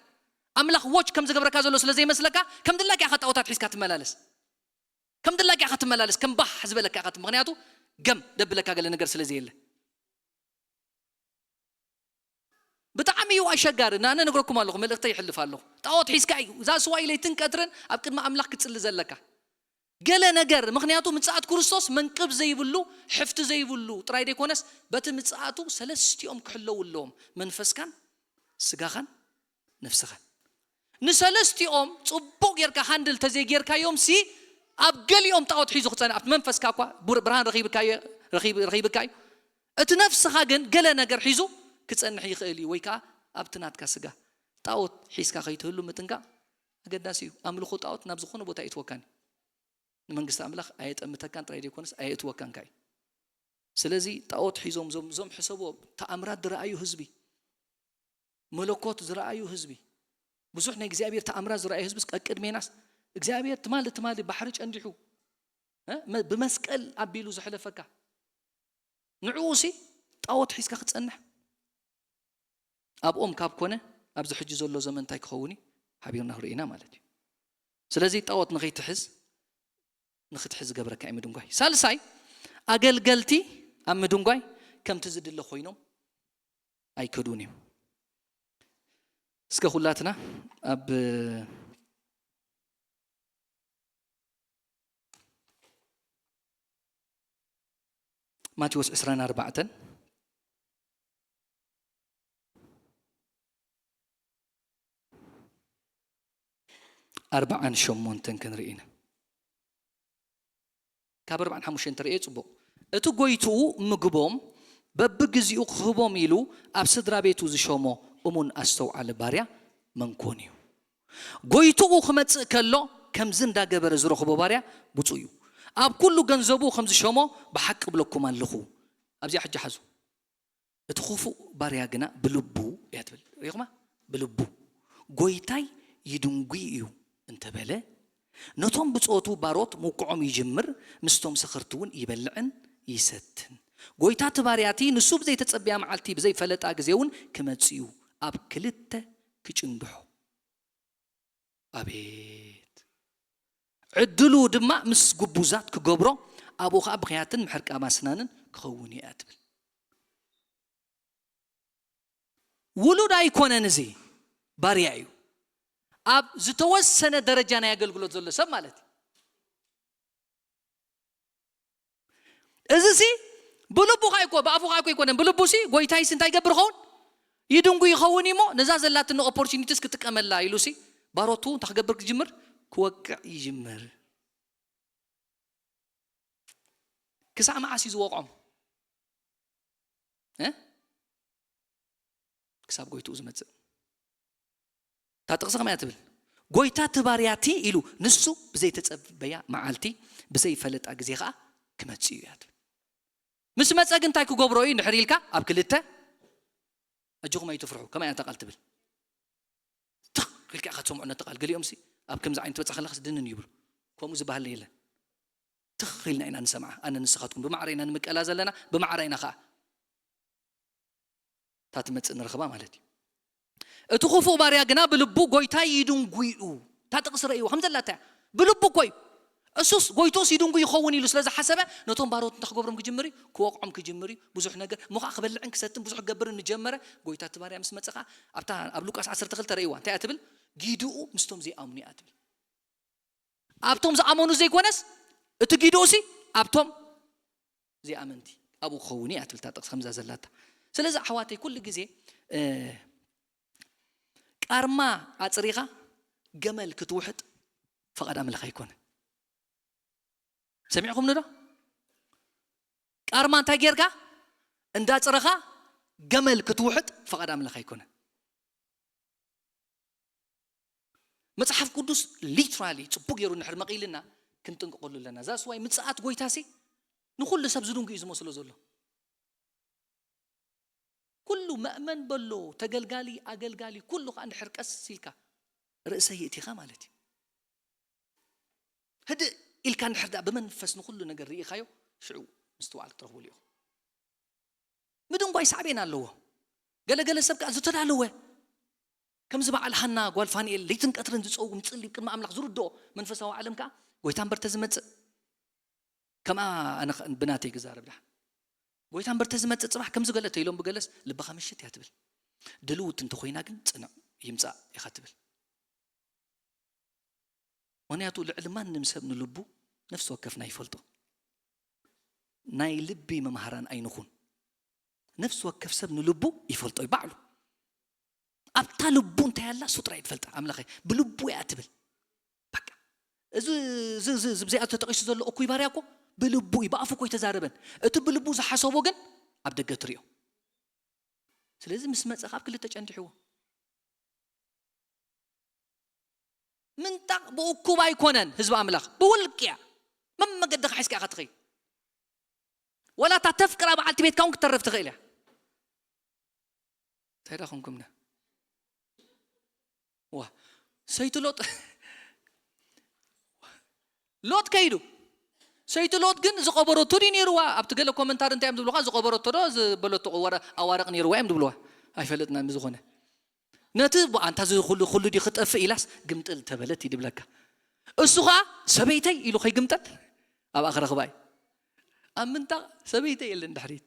ኣምላኽ ዎች ከም ዝገብረካ ዘሎ ስለ ዘይመስለካ ከም ድላካ ኢኻ ጣዖታት ሒዝካ ትመላለስ። ከም ድላካ ኢኻ ትመላለስ፣ ከም ባህ ዝበለካ ኢኻ ትም-፣ ምኽንያቱ ገም ደብለካ ገለ ነገር ስለ ዘየለ። ብጣዕሚ እዩ ኣሸጋሪ። ናነ ነግረኩም ኣለኹ፣ መልእኽተይ ይሕልፍ ኣለኹ። ጣዖት ሒዝካ እዩ እዛ ስዋይ ለይትን ቀትርን ኣብ ቅድሚ ኣምላኽ ክትጽሊ ዘለካ። ገለ ነገር፣ ምኽንያቱ ምጽኣት ክርስቶስ መንቅብ ዘይብሉ፣ ሕፍቲ ዘይብሉ ጥራይ ዘይኮነስ፣ በቲ ምጽኣቱ ሰለስቲኦም ክሕለዉ ኣለዎም። መንፈስካን፣ ስጋኻን፣ ነፍስኻን። ንሰለስቲኦም ጽቡቕ ጌርካ ሃንድል ተዘይጌርካዮም ሲ፣ ኣብ ገሊኦም ጣዖት ሒዙ ክጸንሕ፣ ኣብቲ መንፈስካ እኳ ቡር-፣ ብርሃን ረኺብካዮ፣ ረኺብ-፣ ረኺብካ እዩ። እቲ ነፍስኻ ግን ገለ ነገር ሒዙ ክጸንሕ ይኽእል እዩ፣ ወይ ከኣ ኣብቲ ናትካ ስጋ ጣዖት ሒዝካ ከይትህሉ ምጥንቃቕ ኣገዳሲ እዩ። ኣምልኾ ጣዖት ናብ ዝኾነ ቦታ ኣይእትወካን እዩ። ንመንግስቲ ኣምላኽ ኣየጠምተካን ጥራይ ዘይኮነስ ኣየእትወካን ከኣ እዩ። ስለዚ ጣዖት ሒዞም እዞም፣ እዞም ሕሰብዎ፣ ተኣምራት ዝረኣዩ ህዝቢ፣ መለኮት ዝረኣዩ ህዝቢ፣ ብዙሕ ናይ እግዚኣብሔር ተኣምራት ዝረኣዩ ህዝብስ ቀቅድሜናስ እግዚኣብሔር ትማሊ፣ ትማሊ ባሕሪ ጨንዲሑ፣ እ፣ መ-፣ ብመስቀል ኣቢሉ ዘሕለፈካ ንዕኡ ሲ ጣዖት ሒዝካ ክትጸንሕ ኣብኦም ካብ ኮነ ኣብዚ ሕጂ ዘሎ ዘመን እንታይ ክኸውን እዩ? ሓቢርና ርኢና ማለት እዩ። ስለዚ ጣዖት ንኸይትሕዝ፣ ንኽትሕዝ ዝገብረካ እዩ ምድንጓይ። ሳልሳይ፣ ኣገልገልቲ ኣብ ምድንጓይ ከምቲ ዝድለ ኮይኖም ኣይከዱን እዮም። እስከ ኩላትና ኣብ ማቴዎስ ዕስራን ኣርባዕተን፣ ኣርባዓን ሸሞንተን ክንርኢ ኢና። ካብ ኣርባዓን ሓሙሽተን እንተርእየ ጽቡቕ። እቲ ጎይትኡ ምግቦም በብግዜኡ ክህቦም ኢሉ ኣብ ስድራ ቤቱ ዝሸሞ እሙን ኣስተውዓሊ ባርያ መን ኮን እዩ? ጎይትኡ ክመጽእ ከሎ ከምዚ እንዳገበረ ዝረኽቦ ባርያ ብፁዕ እዩ። ኣብ ኩሉ ገንዘቡ ከም ዝሸሞ ብሓቂ እብለኩም ኣለኹ። ኣብዚኣ ሕጂ ሓዙ። እቲ ክፉእ ባርያ ግና ብልቡ እያ ትብል። ርኢኹማ? ብልቡ። ጎይታይ ይድንጉይ እዩ እንተበለ፣ ነቶም ብጾቱ ባሮት ምውቅዖም ይጅምር፣ ምስቶም ሰኸርቲ እውን ይበልዕን ይሰትን። ጎይታ እቲ ባርያ እቲ ንሱ ብዘይተጸብያ መዓልቲ ብዘይፈለጣ ግዜ እውን ክመጽእ እዩ፣ ኣብ ክልተ ክጭንድሖ። ኣቤት! ዕድሉ ድማ ምስ ግቡዛት ክገብሮ፣ ኣብኡ ኸኣ ብኽያትን ምሕርቃም ኣስናንን ክኸውን እዩ እያ ትብል። ውሉድ ኣይኮነን፣ እዚ ባርያ እዩ። ኣብ ዝተወሰነ ደረጃ ናይ ኣገልግሎት ዘሎ ሰብ ማለት እዩ። እዚ ሲ ብልቡ ኸ ኣይኮ-፣ ብኣፉ ኸ ኣይኮ ኣይኮነን። ብልቡ ሲ ጎይታይ ሲ እንታይ ይገብር ይኸውን? ይድንጉ ይኸውን እሞ ነዛ ዘላትኒ ኦፖርቹኒቲስ ክጥቀመላ ኢሉ ሲ ባሮቱ እንታይ ክገብር ክጅምር? ክወቅዕ ይጅምር። ክሳዕ መዓስ እዩ ዝወቕዖም? እ? ክሳብ ጎይትኡ ዝመጽእ። እታ ጥቕሲ ከመይ እያ ትብል? ጎይታ እቲ ባርያ እቲ ኢሉ ንሱ ብዘይተጸበያ መዓልቲ ብዘይፈለጣ ግዜ ኸኣ ክመጽእ እዩ እያ ትብል። ምስ መጸ ግን እንታይ ክገብሮ እዩ እንድሕር ኢልካ ኣብ ክልተ ኣጆኹም ኣይትፍርሑ። ከመይ እያ እታ ቃል ትብል? ትኽ ኢልካ ኢኻ ትሰምዖ ነቲ ቃል። ገሊኦም ሲ ኣብ ከምዚ ዓይነት ትበጽሕ ከለኻስ ድንን ይብሉ። ከምኡ ዝበሃል የለን። ትኽ ኢልና ኢና ንሰምዓ። ኣነ ንስኻትኩም ብማዕረ ኢና ንምቀላ ዘለና፣ ብማዕረ ኢና ኸኣ። እታ ትመጽእ ንረኽባ ማለት እዩ። እቲ ክፉእ ባርያ ግና ብልቡ ጎይታይ ይድንጉዩ። እታ ጥቕሲ ረእይዎ ከም ዘላታ እያ። ብልቡ እኮ እዩ። እሱስ ጎይቶስ ይድንጉ ይኸውን ኢሉ ስለ ዝሓሰበ ነቶም ባሮት እንታይ ክገብሮም ክጅምር እዩ? ክወቕዖም ክጅምር እዩ። ብዙሕ ነገር እሞ ከዓ ክበልዕን ክሰትን ብዙሕ ክገብርን ንጀመረ። ጎይታ እቲ ባርያ ምስ መጸ ከዓ ኣብታ ኣብ ሉቃስ ዓሰርተ ክልተ ረእይዋ እንታይ እያ ትብል? ጊድኡ ምስቶም ዘይኣምኑ እያ ትብል። ኣብቶም ዝኣመኑ ዘይኮነስ እቲ ጊድኡ ሲ ኣብቶም ዘይኣመንቲ ኣብኡ ክኸውን እያ ትብል እታ ጥቕሲ ከምዛ ዘላታ። ስለዚ ኣሕዋተይ ኩሉ ግዜ እ፣ ቃርማ ኣጽሪኻ ገመል ክትውሕጥ ፈቓድ ኣምላኽ ኣይኮነን። ሰሚዕኹምኒ ዶ? ቃርማ እንታይ ጌርካ እንዳጽረኻ ገመል ክትውሕጥ ፈቓድ ኣምላኽ ኣይኮነን። መጽሓፍ ቅዱስ ሊትራሊ ጽቡቅ ገይሩ እንድሕር መቒልና ክንጥንቀቐሉ ኣለና። ዛስ ዋይ ምጽኣት ጎይታሲ ንኹሉ ሰብ ዝድንጉ እዩ ዝመስሎ ዘሎ። ኩሉ መእመን በሎ፣ ተገልጋሊ፣ ኣገልጋሊ፣ ኩሉ ከኣ እንድሕር ቀስ ኢልካ ርእሰ ይእቲኻ ማለት እዩ። ህድእ ኢልካ እንድሕር ደኣ ብመንፈስ ንኹሉ ነገር ርኢኻዮ፣ ሽዑ ምስትውዓል ክትረኽበሉ ኢኹም። ምድንጓይ ሳዕቤን ኣለዎ። ገለገለ ሰብ ከኣ ዝተዳለወ፣ ከምዚ በዓል ሃና ጓል ፋንኤል ለይትን ቀትርን ዝጸውም ዝጽሊ ቅድሚ ኣምላኽ ዝርድኦ መንፈሳዊ ዓለም ከኣ ጎይታ እምበር ተዝመጽእ፣ ከምኣ ኣነ ኸ-፣ ብናተይ ክዛረብ ደሓን። ጎይታ እምበር ተዝመጽእ ጽባሕ ከምዚ ገለ ተኢሎም ብገለስ ልብኻ ምሽት እያ ትብል። ድልውቲ እንተኾይና ግን ጽንዕ ይምጻእ ኢኻ ትብል። ምኽንያቱ ልዕሊ ማንም ሰብ ንልቡ ነፍሲ ወከፍና ይፈልጦ። ናይ ልቢ መምሃራን ኣይንኹን። ነፍሲ ወከፍ ሰብ ንልቡ ይፈልጦ እዩ ባዕሉ። ኣብታ ልቡ እንታይ ኣላ እሱ ጥራይ ትፈልጣ። ኣምላኸ ብልቡ እያ ትብል። በቃ እዚ እዚ እዚ እዚ ብዚኣ ተጠቂሱ ዘሎ እኩይ ባርያ እኮ ብልቡ እዩ፣ ብኣፉ እኮ ኣይተዛረበን። እቲ ብልቡ ዝሓሰቦ ግን ኣብ ደገ ትሪኦ። ስለዚ ምስ መጸ ካብ ክልተ ጨንዲሕዎ። ምንጣቕ ብእኩብ ኣይኮነን ህዝቢ ኣምላኽ፣ ብውልቅያ መመገድኻ ሒዝካ ኢኻ ትኸይድ። ወላ እታ ተፍቅራ በዓልቲ ቤትካ እውን ክትተርፍ ትኽእል እያ። እንታይ ዳ ኾንኩምና? ዋ፣ ሰይቲ ሎጥ፣ ሎጥ ከይዱ። ሰይቲ ሎጥ ግን ዝቐበረቶ ድዩ ነይርዋ? ኣብቲ ገለ ኮመንታሪ እንታይ እዮም ዝብሉኻ? ዝቐበረቶ ዶ ዝበለቶ ወረ-፣ ኣዋርቕ ነይርዋ እዮም ዝብልዋ? ኣይፈለጥናን። ብዝኾነ ነቲ ብ-፣ ኣንታ እዚ ኩሉ፣ ኩሉ ድዩ ክጠፍእ ኢላስ ግምጥል ተበለት እዩ ድብለካ። እሱ ኸኣ ሰበይተይ ኢሉ ከይግምጠል ኣብኣ ክረኽባ እዩ። ኣብ ምንጣቕ ሰበይተይ የለን ድሕሪት።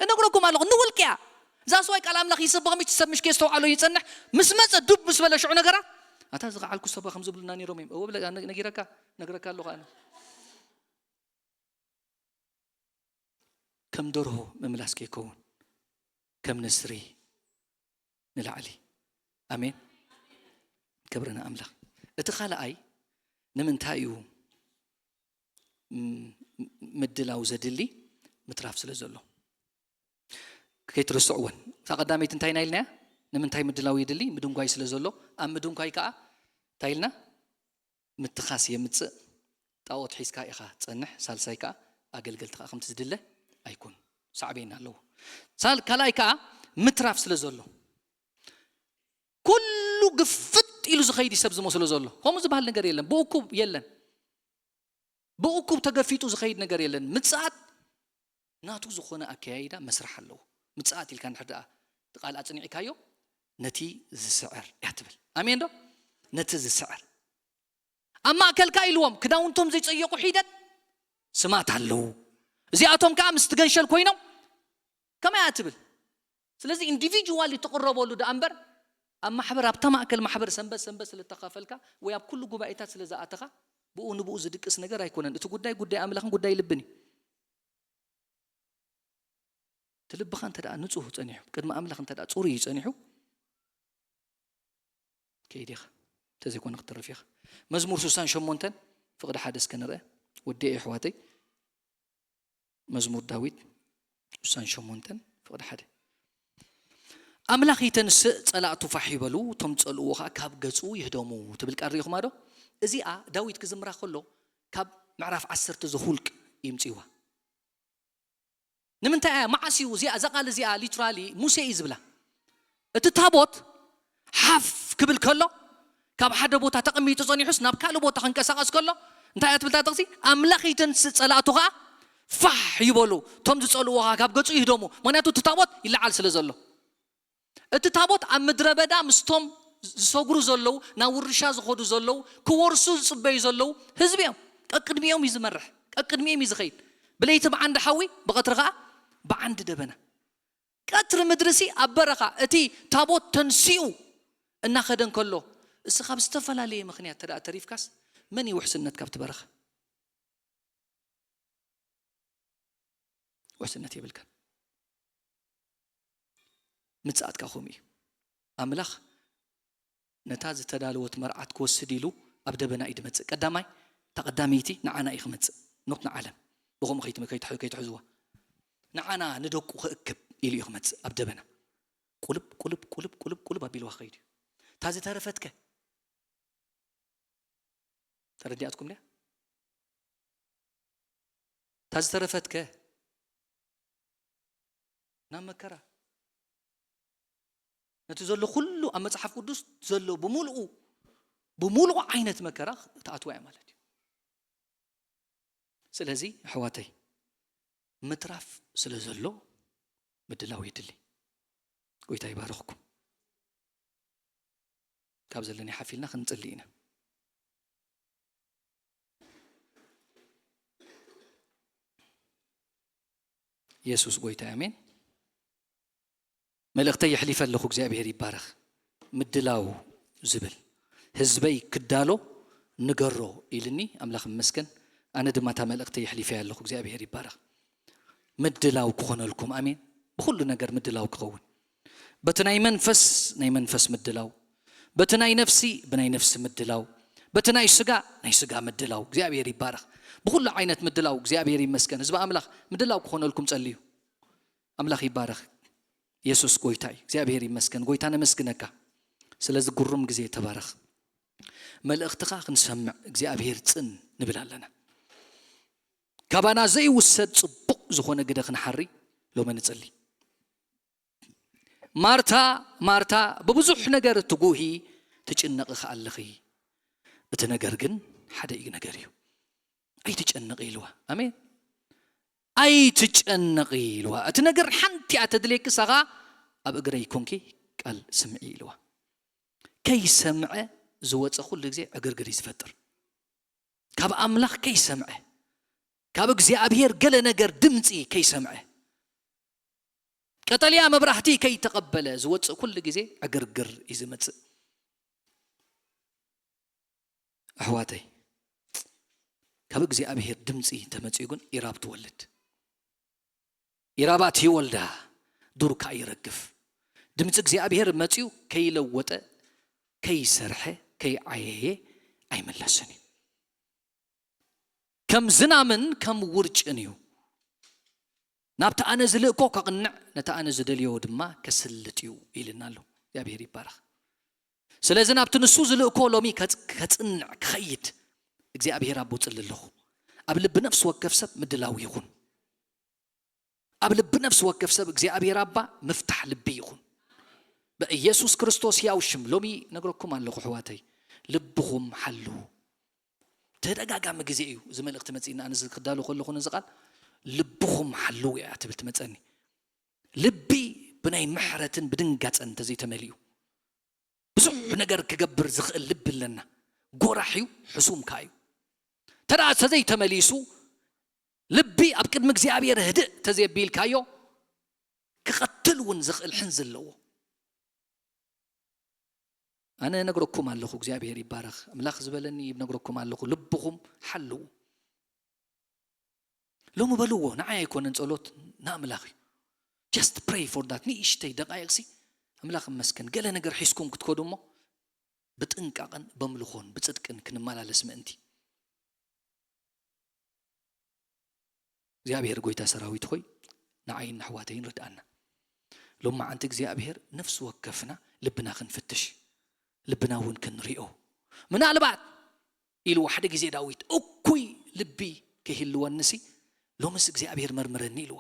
እነግረኩም ኣለኹ፣ ንውልቅያ። እዛ ስዋይ ቃል ኣምላኽ ይስብኽ ምሽ ሰብ ምሽ ከየስተውዓሎ ይጸንሕ። ምስ መጸ ዱብ ምስ በለ ሽዑ ነገራ፣ ኣታ ዝኸዓልኩ ሰባ ከም ዝብሉና ነይሮም እዮም። እወ ብለ-፣ ነ-፣ ነጊረካ፣ ነግረካ ኣለኹ ኣነ። ከም ደርሆ ምምላስ ከይከውን፣ ከም ንስሪ ንላዕሊ። ኣሜን። ክብሪ ንኣምላኽ። እቲ ካልኣይ ንምንታይ እዩ ም-፣ ምድላው ዘድሊ? ምትራፍ ስለ ዘሎ። ከይትርስዕወን። እታ ቀዳመይቲ እንታይ ኢና ኢልናያ? ንምንታይ ምድላው የድሊ? ምድንጓይ ስለ ዘሎ። ኣብ ምድንጓይ ከኣ እንታይ ኢልና? ምትኻስ የምጽእ። ጣዖት ሒዝካ ኢኻ ትጸንሕ። ሳልሳይ ከኣ ኣገልገልቲ ከኣ ከምቲ ዝድለ ኣይኩን። ሳዕቤን ኣለዎ። ሳል-፣ ካልኣይ ከኣ ምትራፍ ስለ ዘሎ። ኩሉ ግፍጥ ኢሉ ዝኸይድ እዩ ሰብ ዝመስሎ ዘሎ። ከምኡ ዝበሃል ነገር የለን። ብእኩብ የለን። ብእኩብ ተገፊጡ ዝኸይድ ነገር የለን። ምጽኣት ናቱ ዝኾነ ኣከያይዳ መስርሕ ኣለዎ። ምጽኣት ኢልካ እንድሕር ደኣ እቲ ቃል ኣጽኒዕካዮ፣ ነቲ ዝስዕር እያ ትብል። ኣሜን ዶ? ነቲ ዝስዕር። ኣብ ማእከልካ ኢልዎም፣ ክዳውንቶም ዘይጸየቑ ሒደት ስማት ኣለዉ። እዚኣቶም ከኣ ምስቲ ገንሸል ኮይኖም ከመይ እያ ትብል? ስለዚ ኢንዲቪጁዋል ትቕረበሉ ደኣ እምበር፣ ኣብ ማሕበር፣ ኣብታ ማእከል ማሕበር ሰንበት ሰንበት ስለ እተኻፈልካ ወይ ኣብ ኩሉ ጉባኤታት ስለ ዝኣተኻ፣ ብኡ ንብኡ ዝድቅስ ነገር ኣይኮነን። እቲ ጉዳይ ጉዳይ ኣምላኽን ጉዳይ ልብን እዩ። እቲ ልብኻ እንተ ደኣ ንጹህ ጸኒሑ፣ ቅድሚ ኣምላኽ እንተ ደኣ ጽሩይ እዩ ጸኒሑ፣ ከይድ ኢኻ። እንተዘይኮነ ክትተርፍ ኢኻ። መዝሙር ስሳን ሸሞንተን ፍቕዲ ሓደ እስከ ንርአ። ወዲ ኣሕዋተይ፣ መዝሙር ዳዊት ስሳን ሸሞንተን ፍቕዲ ሓደ። ኣምላኽ ይተንስእ፣ ጸላእቱ ፋሕ ይበሉ፣ እቶም ዝጸልእዎ ኸኣ ካብ ገጹ ይህደሙ ትብል ቃል ርኢኹማ ዶ? እዚኣ ዳዊት ክዝምራ ከሎ ካብ ምዕራፍ ዓሰርተ ዘሁልቅ ይምጽእዋ። ንምንታይ እያ? መዓስ እዩ እዚኣ፣ እዛ ቃል እዚኣ ሊትራሊ ሙሴ እዩ ዝብላ። እቲ ታቦት ሓፍ ክብል ከሎ፣ ካብ ሓደ ቦታ ተቐሚጡ ጸኒሑስ ናብ ካልእ ቦታ ክንቀሳቐስ ከሎ፣ እንታይ እያ ትብል እታ ጥቕሲ? ኣምላኽ ይተንስእ፣ ጸላእቱ ኸኣ ፋሕ ይበሉ። እቶም ዝጸልእዎ ኸኣ ካብ ገጹ ይህደሙ። ምኽንያቱ እቲ ታቦት ይለዓል ስለ ዘሎ። እቲ ታቦት ኣብ ምድረ በዳ ምስቶም ዝሰግሩ ዘለዉ፣ ናብ ውርሻ ዝኸዱ ዘለዉ፣ ክወርሱ ዝጽበዩ ዘለዉ ህዝቢ እዮም። ቀቅድሚኦም እዩ ዝመርሕ፣ ቀቅድሚኦም እዩ ዝኸይድ። ብለይቲ ብዓንዲ ሓዊ፣ ብቐትሪ ኸኣ ብዓንዲ ደበና። ቀትሪ ምድሪ ሲ ኣብ በረኻ፣ እቲ ታቦት ተንሲኡ እናኸደ እንከሎ፣ እስኻ ብዝተፈላለየ ምኽንያት ተደኣ ተሪፍካስ፣ መን እዩ ውሕስነት ካብቲ በረኻ? ውሕስነት የብልካን። ምጽኣትካ ከምኡ እዩ። ኣምላኽ ነታ ዝተዳለወት መርዓት ክወስድ ኢሉ ኣብ ደበና እዩ ዝመጽእ። ቀዳማይ፣ እታ ቀዳመይቲ ንዓና እዩ ክመጽእ። ኖት ንዓለም። ብኸምኡ ከይትመ-፣ ከይትሕ-፣ ከይትሕዝዋ። ንዓና ንደቁ ክእክብ ኢሉ እዩ ክመጽእ ኣብ ደበና። ቁልብ፣ ቁልብ፣ ቁልብ፣ ቁልብ፣ ቁልብ ኣቢልዋ ክኸይድ እዩ። እታ ዝተረፈትከ? ተረዲኣትኩም ድያ? እታ ዝተረፈትከ? ናብ መከራ። ነቲ ዘሎ ኩሉ ኣብ መጽሓፍ ቅዱስ ዘሎ ብምልኡ፣ ብምልኡ ዓይነት መከራ ትኣትዋ እያ ማለት እዩ። ስለዚ ኣሕዋተይ፣ ምትራፍ ስለ ዘሎ ምድላው የድሊ። ጎይታ ይባርኽኩም። ካብ ዘለኒ ሓፍ ኢልና ክንጽሊ ኢና። የሱስ ጎይታ፣ ኣሜን። መልእኽተይ የሕሊፈ ኣለኹ። እግዚኣብሔር ይባረኽ። ምድላው ዝብል፣ ህዝበይ ክዳሎ ንገሮ ኢልኒ። ኣምላኽ ይመስገን። ኣነ ድማ እታ መልእኽተይ የሕሊፈያ ኣለኹ። እግዚኣብሔር ይባረኽ። ምድላው ክኾነልኩም፣ ኣሜን። ብኹሉ ነገር ምድላው ክኸውን፣ በቲ ናይ መንፈስ፣ ናይ መንፈስ ምድላው፣ በቲ ናይ ነፍሲ፣ ብናይ ነፍሲ ምድላው፣ በቲ ናይ ስጋ፣ ናይ ስጋ ምድላው። እግዚኣብሔር ይባረኽ። ብኹሉ ዓይነት ምድላው እግዚኣብሔር ይመስገን። ህዝቢ ኣምላኽ፣ ምድላው ክኾነልኩም ጸልዩ። ኣምላኽ ይባረኽ። የሱስ ጎይታ እዩ። እግዚኣብሔር ይመስገን። ጎይታ፣ ነመስግነካ ስለዚ ግሩም ግዜ። ተባረኽ። መልእኽትኻ ክንሰምዕ እግዚኣብሔር ጽን ንብል ኣለና። ካባና ዘይውሰድ ጽቡቕ ዝኾነ ግደ ክንሓሪ ሎሚ ንጽሊ። ማርታ፣ ማርታ፣ ብብዙሕ ነገር ትጉሂ፣ ትጭነቒ ኸኣ ኣለኺ። እቲ ነገር ግን ሓደ እዩ ነገር እዩ። ኣይትጨነቒ ኢልዋ። ኣሜን። ኣይትጨነቒ ኢልዋ። እቲ ነገር ሓንቲ እያ ተድልየኪ፣ ንሳ ኸኣ ኣብ እግረይ ኮንኪ ቃል ስምዒ ኢልዋ። ከይሰምዐ ዝወጸ ኩሉ ግዜ ዕግርግር እዩ ዝፈጥር። ካብ ኣምላኽ ከይሰምዐ፣ ካብ እግዚኣብሔር ገለ ነገር ድምጺ ከይሰምዐ፣ ቀጠልያ መብራህቲ ከይተቐበለ ዝወጽእ ኩሉ ግዜ ዕግርግር እዩ ዝመጽእ። ኣሕዋተይ፣ ካብ እግዚኣብሔር ድምጺ ተመጺኡ ግን ኢራብ ትወልድ። ኢራባት ይወልዳ፣ ዱር ከኣ ይረግፍ። ድምጺ እግዚኣብሔር መጺኡ ከይለወጠ፣ ከይሰርሐ፣ ከይዓየየ ኣይምለስን እዩ። ከም ዝናምን ከም ውርጭን እዩ። ናብቲ ኣነ ዝልእኮ ከቕንዕ፣ ነቲ ኣነ ዝደልዮ ድማ ከስልጥ እዩ ኢልና ኣሎ። እግዚኣብሔር ይባረኽ። ስለዚ ናብቲ ንሱ ዝልእኮ ሎሚ ከጽ-፣ ከጽንዕ ክኸይድ እግዚኣብሔር ኣቦ ጽሊ ኣለኹ። ኣብ ልቢ ነፍሲ ወከፍ ሰብ ምድላው ይኹን። ኣብ ልቢ ነፍሲ ወከፍ ሰብ እግዚኣብሔር ኣባ ምፍታሕ ልቢ ይኹን። ብኢየሱስ ክርስቶስ ሕያው ሽም ሎሚ ነግረኩም ኣለኹ ኣሕዋተይ፣ ልብኹም ሓልዉ። ተደጋጋሚ ግዜ እዩ እዚ መልእኽቲ መጺእና። ኣነ እዚ ክዳሎ ከለኹ ነዚ ቃል፣ ልብኹም ሓልዉ እያ ትብል ትመጸኒ። ልቢ ብናይ ምሕረትን ብድንጋጸን እንተዘይተመሊኡ፣ ብዙሕ ነገር ክገብር ዝኽእል ልቢ ኣለና። ጎራሕ እዩ፣ ሕሱም ከኣ እዩ። ተደኣ ተዘይተመሊሱ፣ ልቢ ኣብ ቅድሚ እግዚኣብሔር ህድእ ተዘየቢልካዮ፣ ክቐትል እውን ዝኽእል ሕንዚ ኣለዎ። ኣነ እነግረኩም ኣለኹ፣ እግዚኣብሔር ይባረኽ። ኣምላኽ ዝበለኒ እነግረኩም ኣለኹ፣ ልብኹም ሓልዉ። ሎሚ በልዎ፣ ንዓይ ኣይኮነን ጸሎት፣ ንኣምላኽ እዩ። Just pray for that። ንእሽተይ ደቃይቕሲ፣ ኣምላኽ ይመስገን፣ ገለ ነገር ሒዝኩም ክትከዱ እሞ፣ ብጥንቃቕን በምልኾን ብጽድቅን ክንመላለስ ምእንቲ። እግዚኣብሔር ጎይታ ሰራዊት ሆይ፣ ንዓይን ንኣሕዋተይን ርድኣና። ሎማዓንቲ እግዚኣብሔር ነፍሲ ወከፍና ልብና ክንፍትሽ፣ ልብና እውን ክንሪኦ። ምናልባት ኢልዎ ሓደ ግዜ ዳዊት፣ እኩይ ልቢ ከይህልወንሲ ሎምስ እግዚኣብሔር መርምረኒ ኢልዎ።